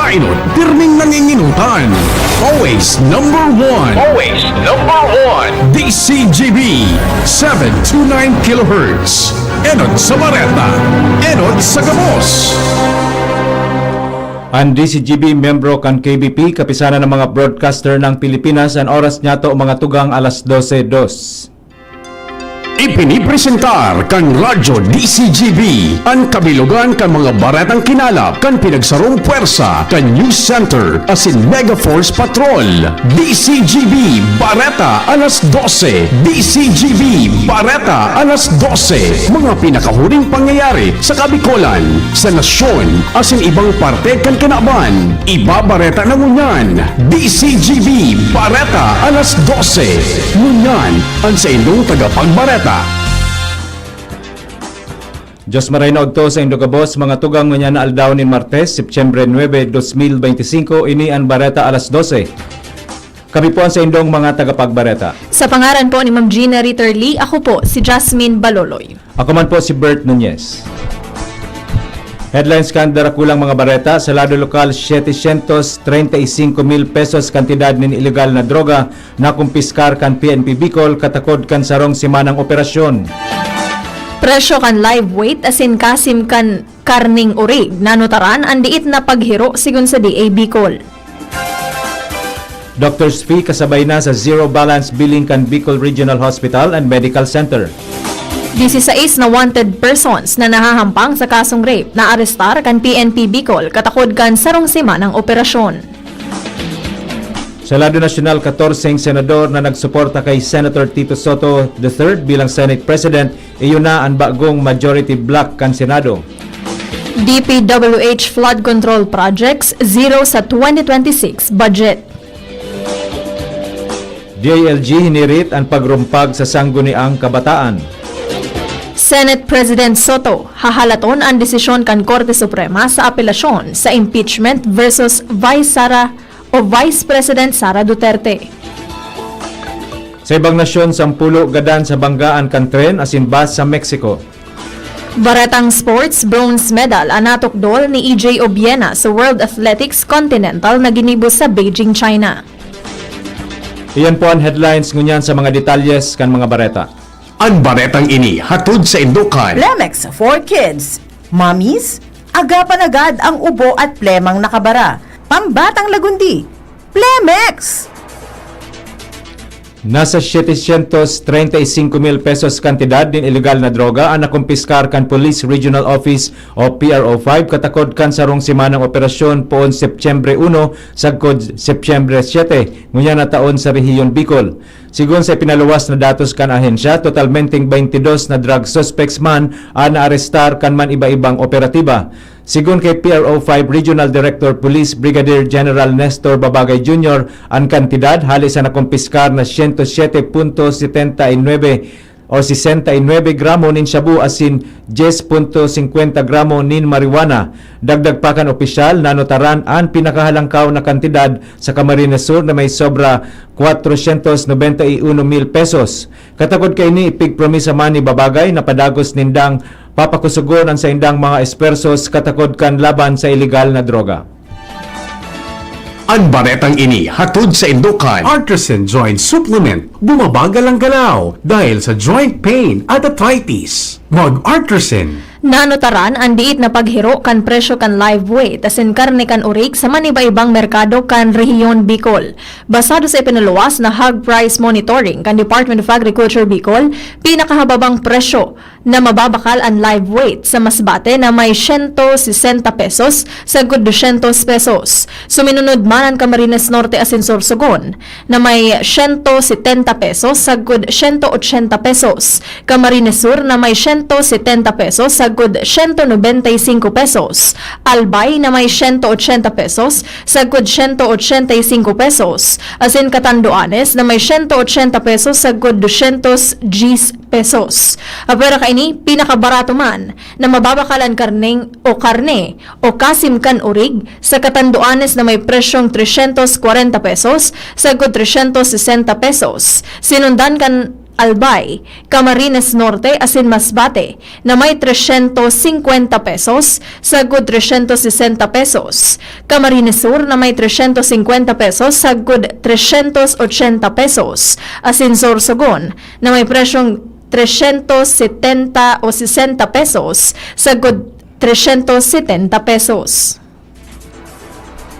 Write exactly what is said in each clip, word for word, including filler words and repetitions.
Enot, pirming nanginginutan. Always number one. Always number one. D C G B, seven two nine kilohertz. Enot sa Bareta. Enot sa Gabos. An D C G B, membro kan K B P, Kapisanan ng mga Broadcaster ng Pilipinas, an oras niyato, mga tugang, alas dose dos. Ipinipresentar kan Radyo D C G B an kabilogan kan mga baretang kinalap kan pinagsarong pwersa kan News Center asin Mega Force Patrol. D C G B Bareta alas dose. D C G B Bareta alas dose. Mga pinakahuring pangyayari sa Kabikolan, sa nasyon, asin ibang parte kan kinaban. Ibabareta na ngunyan, D C G B Bareta alas dose. Ngunyan, an saindong tagapagbareta. Diyos maray na udto saindo gabos, mga tugang, ngunyan na aldaw nin Martes, Setyembre nuebe, dos mil beintisinko, ini an Bareta alas dose. Kami po an saindong mga tagapagbareta. Sa pangaran po ni Ma'am Gina Ritter Lee, ako po si Jasmine Baloloy. Ako man po si Bert Nunez. Headlines kan darakulang mga bareta: sa lado lokal, setecientos treinta y cinco mil pesos kantidad nin ilegal na droga na kumpiskar kan P N P Bicol katakod kan sarong semanang operasyon. Presyo kan live weight asin kasim kan karning orig, nanutaran an diit na paghiro, sigon sa D A Bicol. Doctor's fee kasabay na sa zero balance billing kan Bicol Regional Hospital and Medical Center. Disisais na wanted persons na nahahampang sa kasong rape na arestar kan P N P Bicol katakod kan sarong semanang operasyon. Sa lado nasyonal, katorseng senador na nagsuporta kay Senator Tito Sotto the third bilang Senate President, iyo na an bagong majority bloc kan Senado. D P W H flood control projects, zero sa twenty twenty-six budget. D I L G hinirit an pagrumpag sa Sangguniang Kabataan. Senate President Sotto hahalaton an desisyon kan Korte Suprema sa apelasyon sa impeachment versus Vice Sara o Vice President Sara Duterte. Sa ibang nasyon, sampulo gadan sa banggaan kan tren asin bus sa Mexico. Baretang sports, bronze medal an natukdol ni E J Obiena sa World Athletics Continental na ginibo sa Beijing, China. Iyan po an headlines. Ngunyan sa mga detalyes kan mga bareta. An baretang ini hatod saindo kan Plemex for Kids. Mommies, agapan agad ang ubo at plemang nakabara. Pambatang lagundi, Plemex! Nasa setecientos treinta y cinco mil pesos kantidad nin ilegal na droga an nakumpiskar kan Police Regional Office o P R O five katakod kan sarong semanang operasyon poon Setyembre uno sagkod Setyembre siete, ngunyan na taon, sa Rehiyon Bicol. Sigon sa ipinaluwas na datos kan ahensya, totalmenteng baintidos na drug suspects man an naarestar kan man iba-ibang operatiba. Sigon kay P R O five Regional Director Police Brigadier General Nestor Babagay Junior, an kantidad hale sa nakumpiskar na siyento siyete punto setenta y nuebe o sesenta y nuebe gramo nin shabu asin dyes punto singkwenta gramo nin marijuana. Dagdag pa kan opisyal, nanotaran an pinakahalangkaw na kantidad sa Camarines Sur na may sobra kwatrosyentos nobenta y uno mil pesos. Katakod kaini, ipigpromisa man ni Babagay na padagos nindang papakusogon an saindang mga espuwersos katakod kan laban sa ilegal na droga. An baretang ini hatod saindo kan Artisan Joint Supplement. Bumabagal ang galaw dahil sa joint pain at arthritis. Mag-Artisan. Nanotaran an diit na paghiro kan presyo kan live weight asin karne kan orig sa maniba-ibang merkado kan Rehiyon Bicol. Basado sa ipinaluwas na Hog Price Monitoring kan Department of Agriculture Bicol, pinakahababang presyo na mababakal an live weight sa Masbate na may siyento sesenta pesos sagkod dusyentos pesos. Suminunod man an Camarines Norte asin Sorsogon na may siyento setenta pesos sagkod siyento ochenta pesos, Camarines Sur na may siyento setenta pesos sagkod siyento nobenta y singko pesos, Albay na may siyento ochenta pesos sagkod siyento ochenta y singko pesos, asin Catanduanes na may siyento ochenta pesos sagkod dusyentos diyes pesos. Apwera kaini, pinakabarato man na mababakal an karneng o karne o kasim kan orig sa Catanduanes na may presyong tresyentos kwarenta pesos sagkod tresyentos sesenta pesos. Sinundan kan Albay, Camarines Norte asin Masbate na may trescientos cincuenta pesos sagkod trescientos sesenta pesos, Camarines Sur na may trescientos cincuenta pesos sagkod trescientos ochenta pesos, asin Sorsogon na may presyong trescientos setenta o sesenta pesos sagkod trescientos setenta pesos.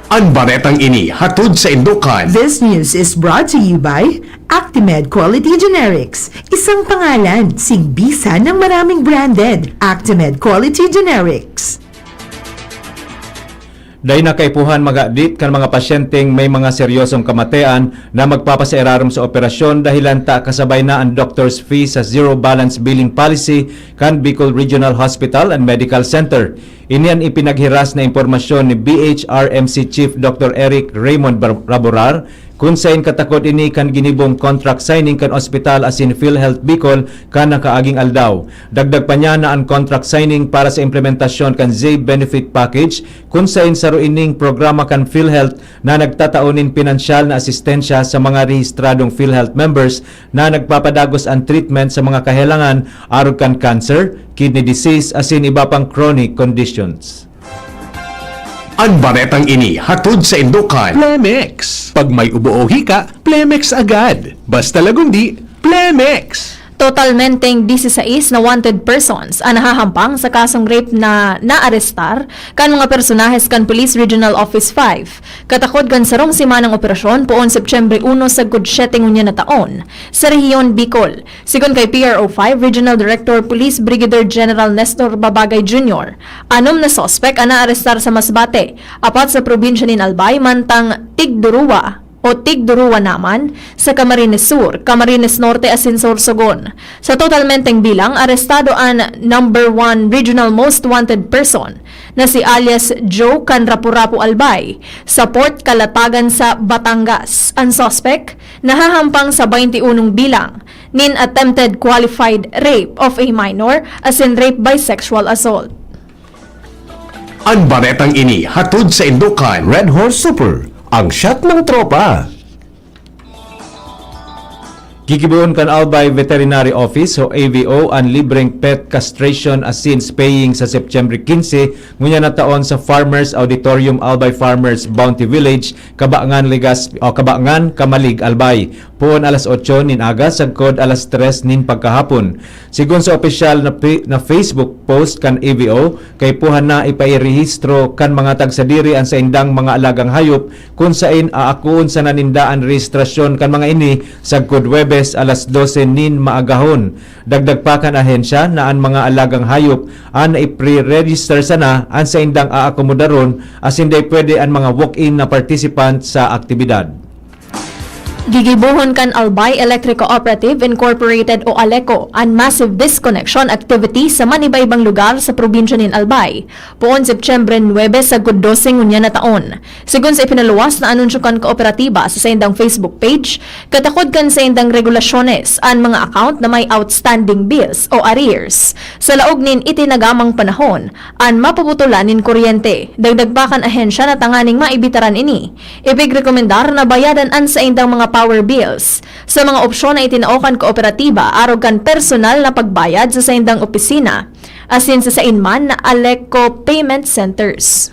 An baretang ini hatod sa Indokan. This news is brought to you by Actimed Quality Generics. Isang pangalan, sigbisa ng maraming branded. Actimed Quality Generics. Dai na kaipuhan magadit kan mga pasyenteng may mga seryosong kamatean na magpapasairarom sa operasyon dahilan ta kasabay na an doctor's fee sa zero balance billing policy kan Bicol Regional Hospital and Medical Center. Ini an ipinaghiras na impormasyon ni B H R M C Chief Doctor Eric Raymond Bar- Raborar, kun sain katakod ini kan ginibong contract signing kan ospital asin PhilHealth Bicol kan nakaaging aldaw. Dagdag pa niya na an contract signing para sa implementasyon kan Zay Benefit Package, kun sain saro ining programa kan PhilHealth na nagtatao nin pinansyal na asistensya sa mga rehistradong PhilHealth members na nagpapadagos an treatment sa mga kahelangan arog kan cancer, kidney disease asin iba pang chronic conditions. An baretang ini hatod sa Indokan. Plemex. Pag may ubo o hika, Plemex agad. Basta lagundi, Plemex. Totalmenteng disisais na wanted persons an nahahampang sa kasong rape na naarestar kan mga personahes kan Police Regional Office five, katakod kan sarong semanang operasyon poon Setyembre uno sagkod siyete ngunyan na taon, sa Rehiyon Bicol. Sigon kay P R O five Regional Director Police Brigadier General Nestor Babagay Junior, anom na suspek an naarestar sa Masbate, apat sa probinsya nin Albay, mantang tigduruwa o tigduruwa naman sa Camarines Sur, Camarines Norte asin Sorsogon. Sa totalmenteng bilang, arestado an number one regional most wanted person na si alias Joe kan Rapu-Rapu Albay sa Port Calatagan sa Batangas. An suspek nahahampang sa baynti unong bilang nin attempted qualified rape of a minor asin rape by sexual assault. An baretang ini hatod sa Indokan. Red Horse Super, ang shot ng tropa. Gigibohon kan Albay Veterinary Office o A V O an libreng pet castration asin spaying sa September quince ngunyan na taon sa Farmers Auditorium, Albay Farmers, Bounty Village, Kabangan, Legazpi, o Kabangan, Camalig, Albay. Poon alas otso nin aga sagkod alas tres nin pagkahapon. Sigon sa opisyal na, pi- na Facebook post kan A V O, kaipuhan na ipairehistro kan mga tagsadiri an saindang mga alagang hayop kun sain aakoon sana ninda an rehistrasyon kan mga ini sagkod Huwebes alas dose nin maagahon. Dagdag pa kan ahensya na an mga alagang hayop an naipre-register sana an saindang aakomodaron asin dai pwede an mga walk-in na participant sa aktibidad. Gigibohon kan Albay Electric Cooperative Incorporated o ALECO an massive disconnection activity sa manibaibang lugar sa probinsya nin Albay, poon Setyembre nuebe sagkod dose ngunyan na taon. Sigon sa ipinaluwas na anunsyo kan kooperatiba sa saindang Facebook page, katakod kan saindang regulasyones an mga account na may outstanding bills o arrears. Sa laog nin itinagamang panahon, an mapuputolan nin kuryente. Dagdag pa kan ahensya na tanganing maibitaran ini, ipigrekomendar na bayadan an saindang mga power bills sa mga opsyon na itinao kan kooperatiba arog kan personal na pagbayad sa saindang opisina asin sa sain man na ALECO payment centers.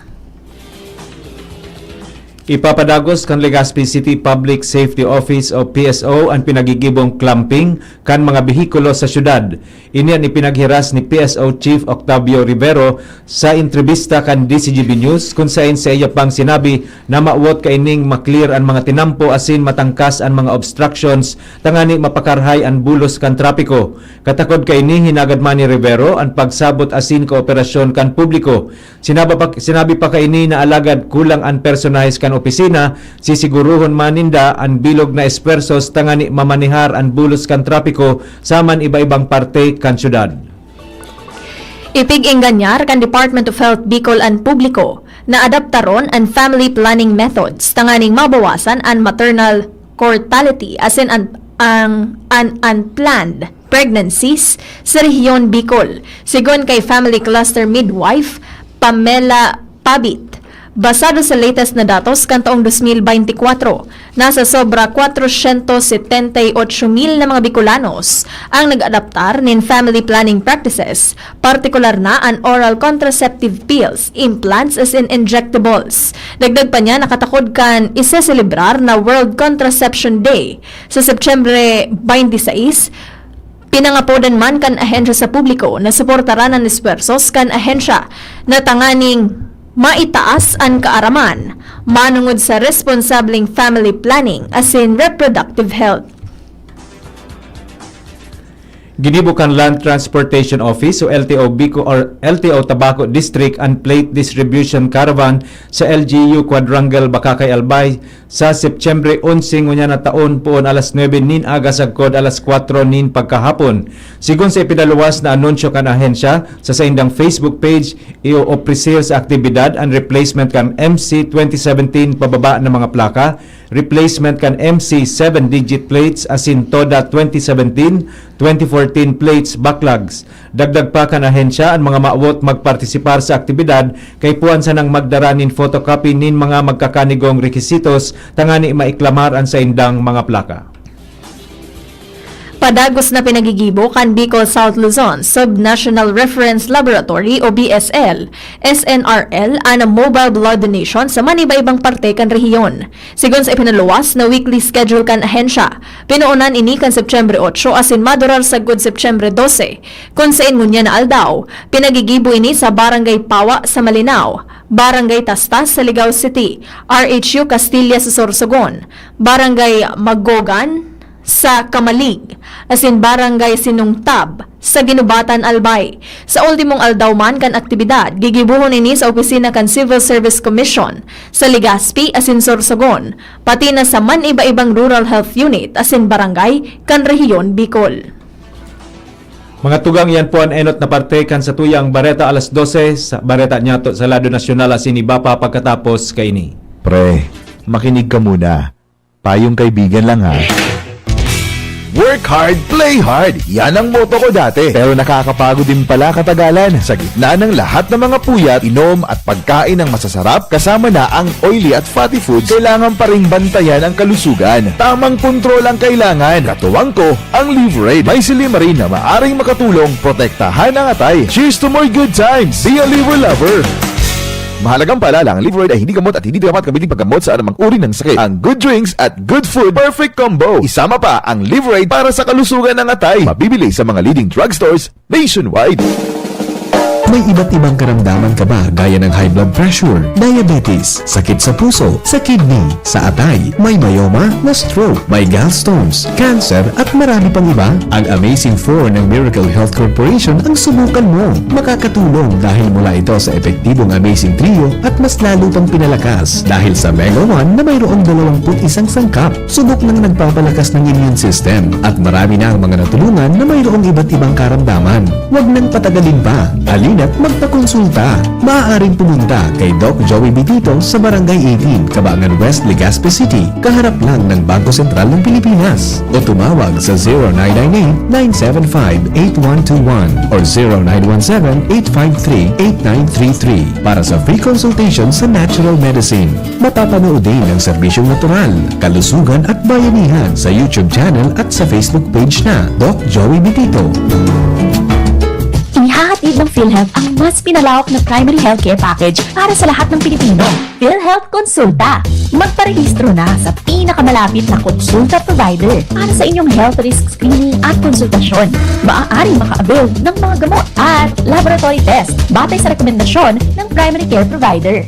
Ipapadagos kan Legazpi City Public Safety Office o P S O an pinagigibong clamping kan mga behikulo sa syudad. Ini an ipinaghiras ni P S O Chief Octavio Rivero sa entrebista kan D Z G B News, kun sain saiya pang sinabi na mawot kaining ma-clear an mga tinampo asin matangkas an mga obstructions tangani mapakarhay an bulos kan trapiko. Katakod kaini, hinagad man ni Rivero an pagsabot asin kooperasyon kan publiko. Sinaba pa, sinabi pa kaini na alagad kulang an personahes kan opisina, sisigurohon man ninda an bilog na espuwersos tangani mamanehar an bulos kan trapiko sa man iba-ibang parte kan syudad. Ipig-engganyar kan Department of Health Bicol an publiko na adaptaron an family planning methods tanganing mabawasan an maternal mortality asin an, ang, an unplanned pregnancies sa rehiyon Bicol, sigon kay Family Cluster Midwife Pamela Pabit. Basado sa latest na datos kan taong dos mil beintikwatro, nasa sobra kwatrosyentos setenta y ocho mil na mga Bicolanos ang nag-adaptar nin family planning practices, partikular na an oral contraceptive pills, implants asin injectables. Dagdag pa niya, nakatakod kan iseselebrar na World Contraception Day sa Setyembre twenty-six, pinangapodan man kan ahensya sa publiko na suportaran an esfuerzos kan ahensya na tanganing maitaas an kaaraman manungod sa responsableng family planning asin reproductive health. Ginibo kan Land Transportation Office o L T O Bico or L T O Tabaco District an plate distribution caravan sa L G U Quadrangle, Bacacay, Albay, sa Setyembre onse ngunyan na taon, poon alas nuebe nin aga sagkod alas kwatro nin pagkahapon. Sigon sa ipinaluwas na anunsyo kan ahensya, sa saindang Facebook page, ioofreser sa aktibidad an replacement kan M C twenty seventeen pababa na mga plaka, replacement kan M C seven-digit plates asin TODA twenty seventeen, twenty fourteen plates backlogs. Dagdag pa kan ahensya, an mga mawot magpartisipar sa aktibidad kaipuhan sanang magdara nin photocopy nin mga magkakanigong requisitos tangani maiklamar an saindang mga plaka. Padagos na pinagigibo kan Bicol South Luzon Subnational Reference Laboratory o B S L, S N R L, an mobile blood donation sa maniba-ibang parte kan rehiyon. Sigon sa ipinaluwas na weekly schedule kan ahensya, pinoonan ini kan Setyembre otso asin madurar sagkod Setyembre dose, kun saen ngunyan na aldaw, pinagigibo ini sa Barangay Pawa sa Malinao, Barangay Tastas sa Ligao City, R H U Castilla sa Sorsogon, Barangay Magogan sa Camalig, asin Barangay Sinungtab sa Guinobatan, Albay. Sa ultimong aldaw man kan aktibidad, gigibohon ini sa opisina kan Civil Service Commission sa Legazpi asin Sorsogon, pati na sa man-iba-ibang rural health unit asin barangay kan Rehiyon Bicol. Mga tugang, iyan po an enot na parte kan satuyang bareta alas dose, sa bareta niyato sa lado nasyonal asin iba pa pagkatapos kaini. Pre, makinig ka muna. Payong kaibigan lang, ha. Work hard, play hard. Yan ang motto ko dati. Pero nakakapagod din pala katagalan. Sa gitna ng lahat ng mga puyat, inom at pagkain ng masasarap, kasama na ang oily at fatty foods, kailangan pa ring bantayan ang kalusugan. Tamang kontrol ang kailangan. Katuwang ko, ang Livraid. May silymarin na maaring makatulong protektahan ang atay. Cheers to more good times! Be a Liver Lover! Mahalagang paalala, ang Livraid ay hindi gamot at hindi dapat gamitin paggamot sa anumang uri ng sakit. Ang good drinks at good food, perfect combo. Isama pa ang Livraid para sa kalusugan ng atay. Mabibili sa mga leading drugstores nationwide. May iba't ibang karamdaman ka ba, gaya ng high blood pressure, diabetes, sakit sa puso, sa kidney, sa atay, may myoma, na-stroke, may gallstones, cancer, at marami pang iba? Ang Amazing Four ng Miracle Health Corporation ang subukan mo. Makakatulong dahil mula ito sa epektibong Amazing Trio at mas lalo pang pinalakas dahil sa Mega One na mayroong dalawampu't isang sangkap. Subok ng nagpapalakas ng immune system at marami na ang mga natulungan na mayroong iba't ibang karamdaman. Huwag nang patagalin pa. Halina't magpakonsulta. Maaaring pumunta kay Doc Joey Bitito sa Barangay eighteen, Cabangan West, Legazpi City, kaharap lang ng Bangko Sentral ng Pilipinas. O tumawag sa zero nine nine eight, nine seven five, eight one two one or zero nine one seven, eight five three, eight nine three three para sa free consultation sa natural medicine. Mapapanood din ang serbisyong natural, kalusugan at bayanihan sa YouTube channel at sa Facebook page na Doc Joey Bitito. Inihahatid ng PhilHealth ang mas pinalawak na primary healthcare package para sa lahat ng Pilipino. PhilHealth Konsulta. Magparehistro na sa pinakamalapit na konsulta provider para sa inyong health risk screening at konsultasyon. Maaaring maka-avail ng mga gamot at laboratory test batay sa rekomendasyon ng primary care provider.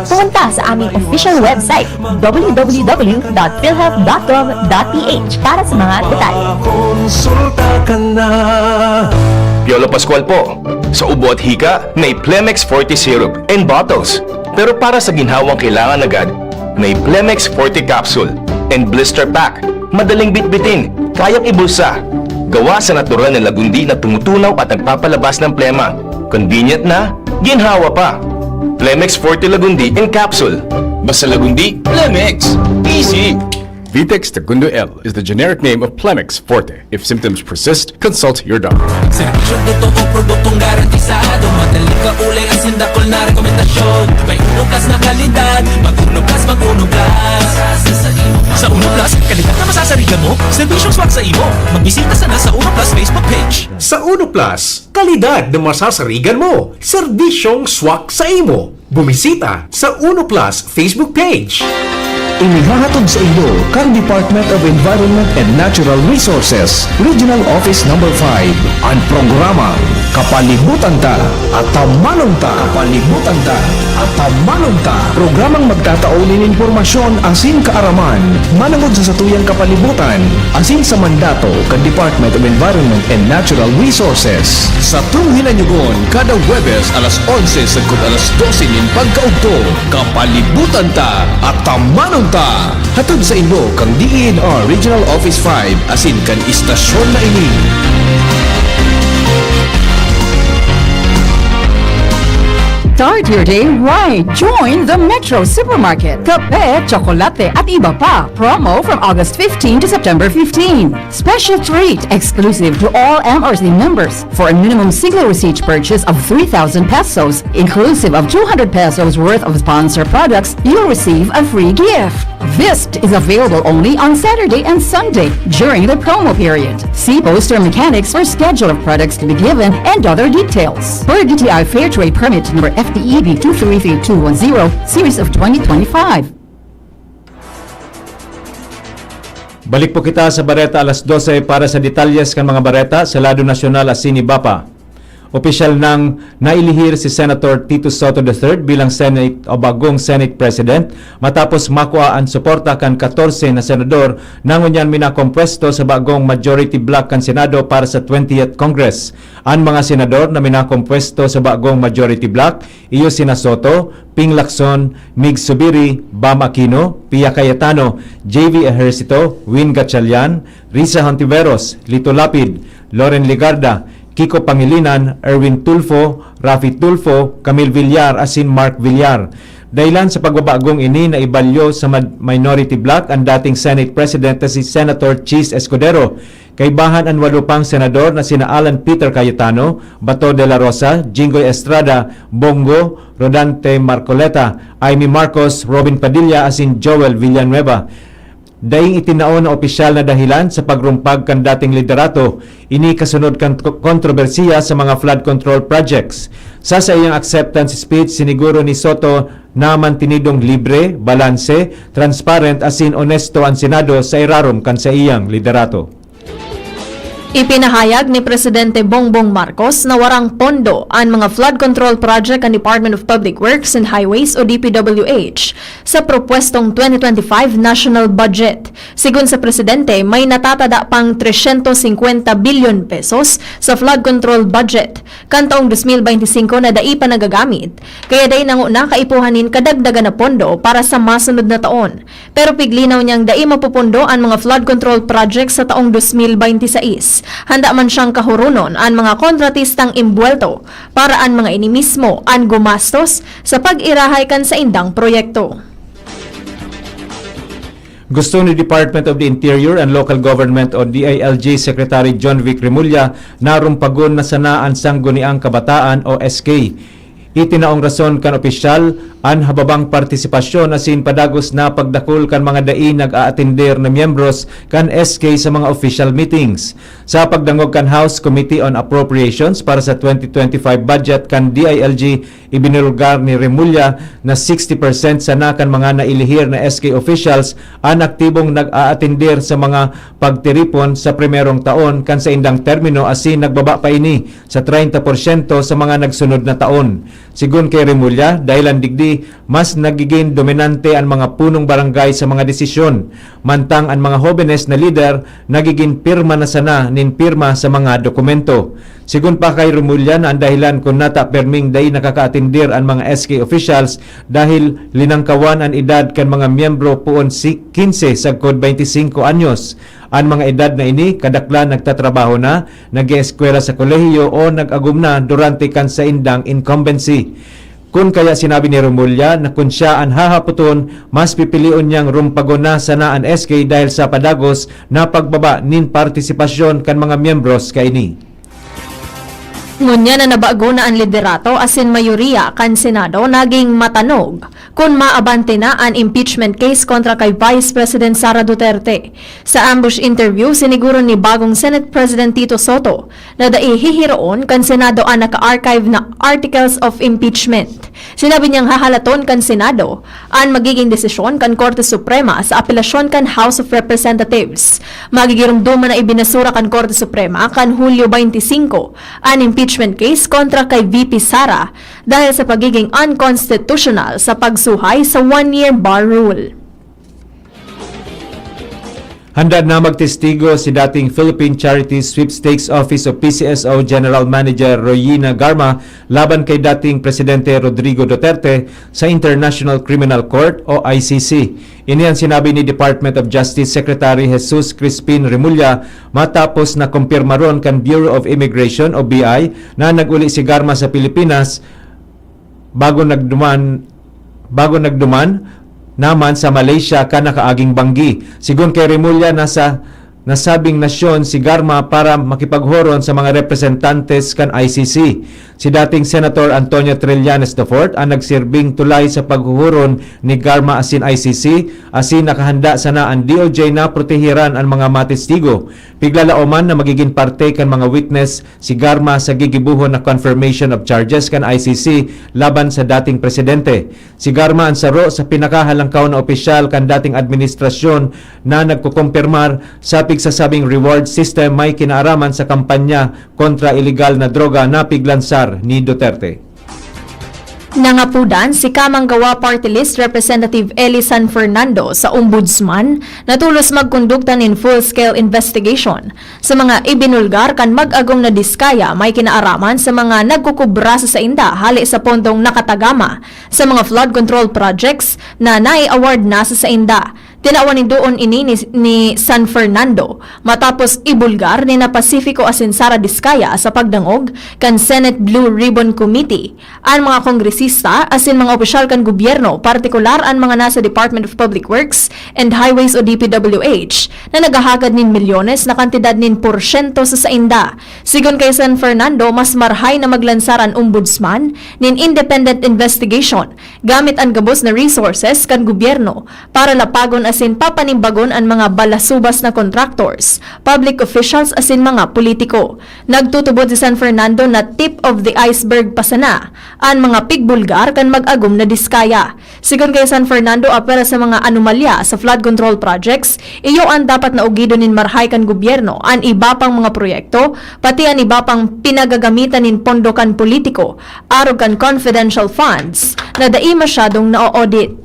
Pumunta sa aming official website, w w w dot philhealth dot gov dot p h para sa mga detalye. Konsulta ka na. Piolo Pascual po. Sa ubo at hika, may Plemex Forte Syrup and bottles. Pero para sa ginhawang kailangan agad, may Plemex Forte Capsule and Blister Pack. Madaling bitbitin, kayang ibulsa. Gawa sa natural na lagundi na tumutunaw at nagpapalabas ng plema. Convenient na, ginhawa pa. Plemex Forte Lagundi in Capsule. Basta Lagundi, Plemex. Easy! Vitex Tagundo L is the generic name of Planex Forte. If symptoms persist, consult your doctor. Serbisyo, totoo, produktong garantisado. Madali ka ulay, asin dakul na rekomendasyon. May Uno Plus na kalidad. Mag Uno Plus, mag Uno Plus. Sa Uno Plus, kalidad na masasarigan mo. Serbisyong swak sa imo. Magbisita sana sa Uno Plus Facebook page. Sa Uno Plus, kalidad na masasarigan mo. Serbisyong swak sa imo. Bumisita sa Uno Plus Facebook page. Inihahatod sa inyo kan Department of Environment and Natural Resources, Regional Office Number five, an programang Kapalibutan Ta, Atamanon Ta. Kapalibutan Ta, Atamanon Ta. Programang magtatao nin impormasyon asin kaaraman manongod sa satuyang kapalibutan asin sa mandato kan Department of Environment and Natural Resources. Satong hinanyugon kada Huwebes alas onse sagkod alas dose nin pagkaudto. Kapalibutan Ta, Atamanon Ta. Hatod sa inyo kan D E N R Regional Office five asin kan istasyon na ini. Start your day right. Join the Metro Supermarket. Kape, tsokolate at iba pa. Promo from August fifteen to September fifteen. Special treat exclusive to all M R C members. For a minimum single receipt purchase of three thousand pesos, inclusive of two hundred pesos worth of sponsor products, you'll receive a free gift. This is available only on Saturday and Sunday during the promo period. See poster mechanics for schedule of products to be given and other details. Per D T I Fair Trade Permit number F T E B two three three two one zero, series of twenty twenty-five. Balik po kita sa bareta alas dose para sa detalyes kan mga bareta sa lado nasyonal asin iba pa. Opisyal nang nailihir si Senator Tito Soto the third bilang Senate o bagong Senate President matapos makua an suporta kan katorse na senador na ngunyan minakompwesto sa bagong majority bloc kan Senado para sa twentieth Congress. An mga senador na minakompwesto sa bagong majority bloc iyo sina Soto, Ping Lacson, Mig Subiri, Bam Aquino, Pia Cayetano, J V Ejercito, Win Gatchalian, Risa Hontiveros, Lito Lapid, Loren Legarda, Kiko Pangilinan, Erwin Tulfo, Raffy Tulfo, Camille Villar asin Mark Villar. Dahilan sa pagbabagong ini na ibalyo sa mad- minority bloc an dating Senate President na si Senator Chiz Escudero. Kaibahan an walo pang senador na sina Alan Peter Cayetano, Bato de la Rosa, Jinggoy Estrada, Bong Go, Rodante Marcoleta, Imee Marcos, Robin Padilla asin Joel Villanueva. Daing itinao na opisyal na dahilan sa pagrumpag kan dating liderato, ini kasunod kan ko- kontrobersiya sa mga flood control projects. Sa saiyang acceptance speech, siniguro ni Soto na mantinidong libre, balanse, transparent asin onesto an Senado sa irarom kan saiyang liderato. Ipinahayag ni Presidente Bongbong Marcos na warang pondo an mga flood control project kan Department of Public Works and Highways o D P W H sa propwestong twenty twenty-five national budget. Sigon sa presidente, may natatada pang tresyentos singkwenta bilyon pesos sa flood control budget kan taong dos mil benti singko na dai pa nagagamit, kaya dai na ngona kaipuhan nin kadagdagan na pondo para sa masunod na taon. Pero piglinaw niyang dai mapupundo an mga flood control project sa taong dos mil benti sais. Handa man siyang kahuronon an mga kontratistang imbuwelto para an mga ini mismo an gumastos sa pag-irahay kan saindang proyekto. Gusto ni Department of the Interior and Local Government o D I L G Secretary John Vic Remulla na rumpagon na sana an Sangguniang Kabataan o S K. Itinaong rason kan opisyal an hababang partisipasyon asin padagos na pagdakul kan mga dai nag-aatender na miyembros kan S K sa mga official meetings. Sa pagdangog kan House Committee on Appropriations para sa twenty twenty-five budget kan D I L G, ibinulgar ni Remulla na sixty percent sana kan mga nailihir na S K officials an aktibong nag-aatender sa mga pagtiripon sa primerong taon kan saindang termino asin nagbaba pa ini sa treinta porsyento sa mga nagsunod na taon. Sigon kay Remulla, dahilan digdi, mas nagigin dominante an mga punong barangay sa mga desisyon, mantang an mga hobenes na lider nagigin pirma na sana nin pirma sa mga dokumento. Sigon pa kay Remulla na an dahilan kun nata perming dai nakakaatindir an mga S K officials dahil linangkawan an edad kan mga miyembro poon si kinse sagkod baynte singko anyos. An mga edad na ini, kadaklan nagtatrabaho na, nag-eeskwela sa kolehiyo o nag-agom na durante kan saindang incumbency. Kun kaya sinabi ni Remulla na kun siya an hahapoton, mas pipilion niyang rumpagon na sana an S K dahil sa padagos na pagbaba nin partisipasyon kan mga miyembros kaini. Ngunyan na nabago na an liderato asin mayoriya kan Senado, naging matanog kun maabante na an impeachment case kontra kay Vice President Sara Duterte. Sa ambush interview, siniguro ni bagong Senate President Tito Sotto na dai hihiroon kan Senado an naka-archive na articles of impeachment. Sinabi niyang hahalaton kan Senado an magiging desisyon kan Korte Suprema sa apelasyon kan House of Representatives. Magigiromdoman na ibinasura kan Korte Suprema kan Hulyo twenty-five an impeachment case kontra kay V P Sara dahil sa pagiging unconstitutional sa pagsuhay sa one-year bar rule. Handa na magtestigo si dating Philippine Charity Sweepstakes Office o P C S O General Manager Royina Garma laban kay dating Presidente Rodrigo Duterte sa International Criminal Court o I C C. Ini an sinabi ni Department of Justice Secretary Jesus Crispin Remulla matapos na kumpirmaron kan Bureau of Immigration o B I na nag-uli si Garma sa Pilipinas bago nagduman, bago nagduman naman sa Malaysia kan nakaaging banggi. Sigon kay Remulla, nasa nasabing nasyon si Garma para makipaghoron sa mga representantes kan I C C. Si dating Senator Antonio Trillanes the fourth an nagsirbing tulay sa paghuhuron ni Garma asin I C C, asin nakahanda sana an D O J na protehiran an mga matestigo. Piglalaoman na magigin parte kan mga witness si Garma sa gigibohon na confirmation of charges kan I C C laban sa dating presidente. Si Garma an saro sa pinakahalangkaw na opisyal kan dating administrasyon na nagkukumpirmar sa pigsasabing reward system may kinaaraman sa kampanya kontra ilegal na droga na piglansar ni Duterte. Nangapudan si Kamanggawa Party List Representative Eli San Fernando sa Ombudsman na tolos magkondukta nin full-scale investigation sa mga ibinulgar kan mag-agom na diskaya may kinaaraman sa mga nagkukubra sa sainda hale sa pondong nakatagama sa mga flood control projects na nai-award na sa sainda. Tinawan nin duon ini ni, ni San Fernando matapos ibulgar ni na Pacifico asin Sara Diskaya sa pagdangog kan Senate Blue Ribbon Committee an mga kongresista asin mga opisyal kan gobyerno, partikular an mga nasa Department of Public Works and Highways o D P W H, na naghahagad nin milyones na kantidad nin porsyento sa sainda. Sigon kay San Fernando, mas marhay na maglansar an ombudsman nin independent investigation gamit an gabos na resources kan gobyerno para lapagon asin papanimbagon an mga balasubas na contractors, public officials asin mga politiko. Nagtutubod si San Fernando na tip of the iceberg pa sana an mga pigbulgar kan mag-agom na diskaya. Sigon kay San Fernando, apwera sa mga anomalya sa flood control projects, iyo an dapat na ugidon nin marhay kan gobyerno an iba pang mga proyekto, pati an iba pang pinagagamitan nin pondo kan politiko, arog kan confidential funds na dai masyadong na-audit.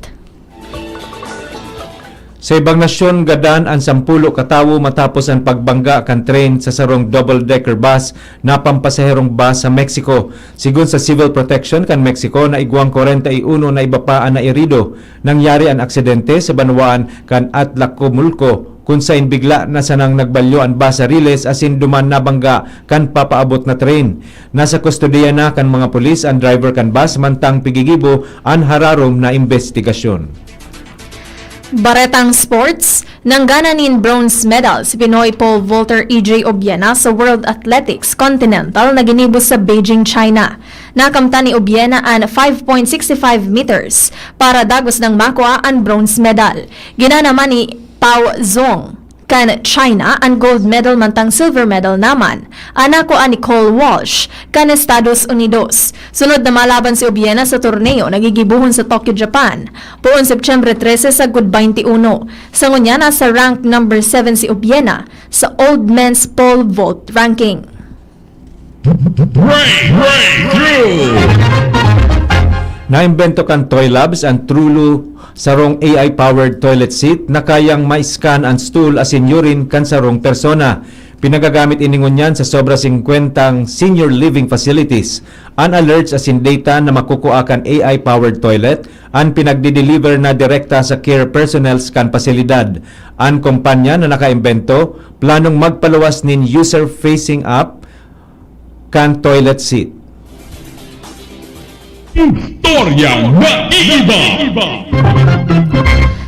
Sa ibang nasyon, gadan an sampulo ka tawo matapos an pagbangga kan tren sa sarong double-decker bus na pampasaherong bus sa Mexico. Sigon sa Civil Protection kan Mexico, naigwang kwarenta y uno na iba pa an nairido. Nangyari an aksidente sa banwaan kan Atlacomulco, kun saen bigla na sanang nagbalyo an bus sa riles asin duman nabangga kan papaabot na tren. Nasa kustodiya na kan mga pulis an driver kan bus, mantang pigigibo an hararom na imbestigasyon. Baretang sports, nanggana nin bronze medal si Pinoy pole vaulter E J Obiena sa World Athletics Continental na ginibo sa Beijing, China. Nakamtan ni Obiena an five point six five meters para dagos nang makua an bronze medal. Ginana man ni Pao Zhong kan China an gold medal, mantang silver medal naman an nakua ni Cole Walsh kan Estados Unidos. Sunod na malaban si Obiena sa torneo na gigibohon sa Tokyo, Japan, poon Setyembre trese sagkod baynte uno. Sa ngunyan, nasa rank number seven si Obiena sa old men's pole vault ranking. Break, break, through. Naimbento kan Toy Labs an Trulu, sarong A I-powered toilet seat na kayang ma-scan an stool asin urine kan sarong persona. Pinagagamit ini ngunyan sa sobra singkwentang senior living facilities. An alerts asin data na makukua kan A I-powered toilet an pinagdi-deliver na direkta sa care personnels kan pasilidad. An kompanya na nakaimbento planong magpaluwas nin user-facing app kan toilet seat. Istoryang naiiba.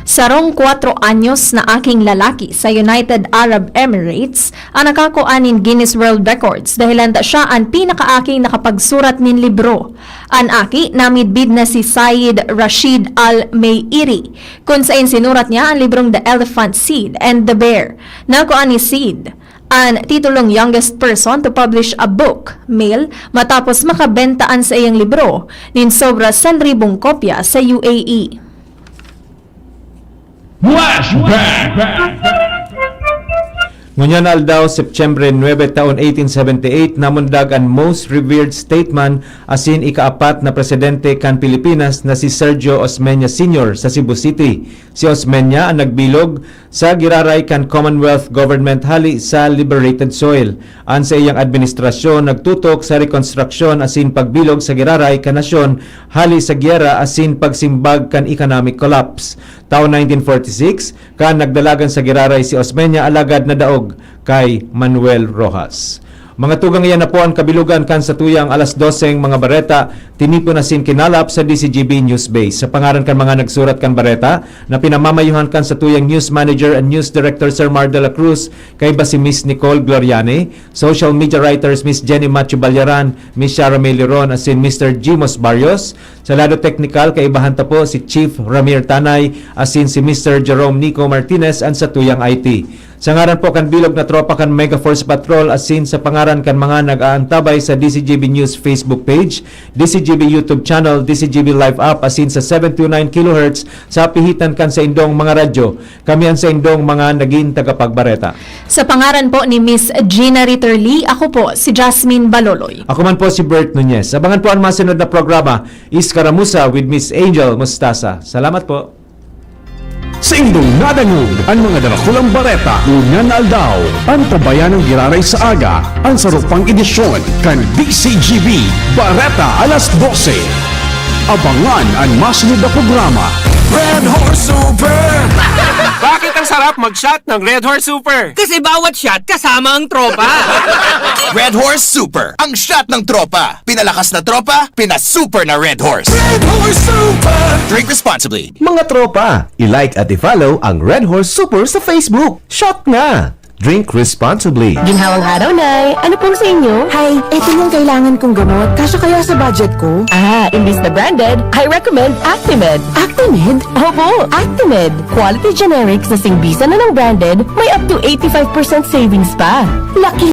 Sarong kwatro anyos na aking lalaki sa United Arab Emirates ang nakakua nin Guinness World Records dahilan ta siya an pinakaaking nakapagsurat nin libro. An aki namidbid na si Said Rashid Al Meiri, kun sain sinurat niya an librong The Elephant Seed and the Bear. Nakua ni Said an titulong youngest person to publish a book, male, matapos makabenta an saiyang libro nin sobra san ribong kopya sa U A E. Flashback. Ngunyan na aldaw, Setyembre nuebe, taon eighteen seventy-eight, namundag an most revered statesman asin ikaapat na presidente kan Pilipinas na si Sergio Osmeña Senior sa Cebu City. Si Osmeña an nagbilog sa giraray kan Commonwealth Government hali sa liberated soil. An saiyang administrasyon nagtutok sa rekonstruksyon asin pagbilog sa giraray kan nasyon hali sa giyera asin pagsimbag kan economic collapse. Taon nineteen forty-six, kan nagdalagan sa giraray si Osmeña alagad nadaog kay Manuel Roxas. Mga tugang, iyan na po an kabilogan kan satuyang alas doseng mga bareta, tinipon asin kinalap sa D C G B News Base. Sa pangaran kan mga nagsurat kan bareta, na pinamamayuhan kan satuyang news manager and news director, Sir Mar de la Cruz, kaiba si Miss Nicole Gloriani, social media writers Miss Jenny Macho Ballaran, Miss Shara May Liron, asin Mister Jimos Barrios. Sa lado teknikal, kaibahan ta po si Chief Ramir Tanay, asin si Mister Jerome Nico Martinez, an satuyang I T. Sa ngaran po kan bilog na tropa kan Mega Force Patrol, asin sa pangaran kan mga nag-aantabay sa D C G B News Facebook page, D C G B YouTube channel, D C G B Live app, asin sa seven two nine kilohertz sa pihitan kan saindong mga radyo, kami an saindong mga nagin tagapagbareta. Sa pangaran po ni Miss Gina Ritterly, ako po si Jasmine Baloloy. Ako man po si Bert Nunez. Abangan po an masunod na programa, Iskaramuza with Miss Angel Mustasa. Salamat po. Saindong nadangog an mga darakulang bareta ngunyan na aldaw. Antabayan an giraray sa aga, an saro pang edisyon kan D C G B Bareta alas dose. Abangan an masunod na programa. Red Horse Super! Bakit ang sarap mag-shot ng Red Horse Super? Kasi bawat shot kasama ang tropa. Red Horse Super, ang shot ng tropa. Pinalakas na tropa, pinasuper na Red Horse. Red Horse Super! Drink responsibly. Mga tropa, i-like at i-follow ang Red Horse Super sa Facebook. Shot na! Drink responsibly. Ginhawang araw, Nay. Ano pong sa inyo? Hay, eto yung kailangan kong gamot. Kasya kaya sa budget ko? Ah, imbis na branded, I recommend Actimed. Actimed? Opo, Actimed. Quality generics na singbisan na ng branded, may up to eighty-five percent savings pa. Laki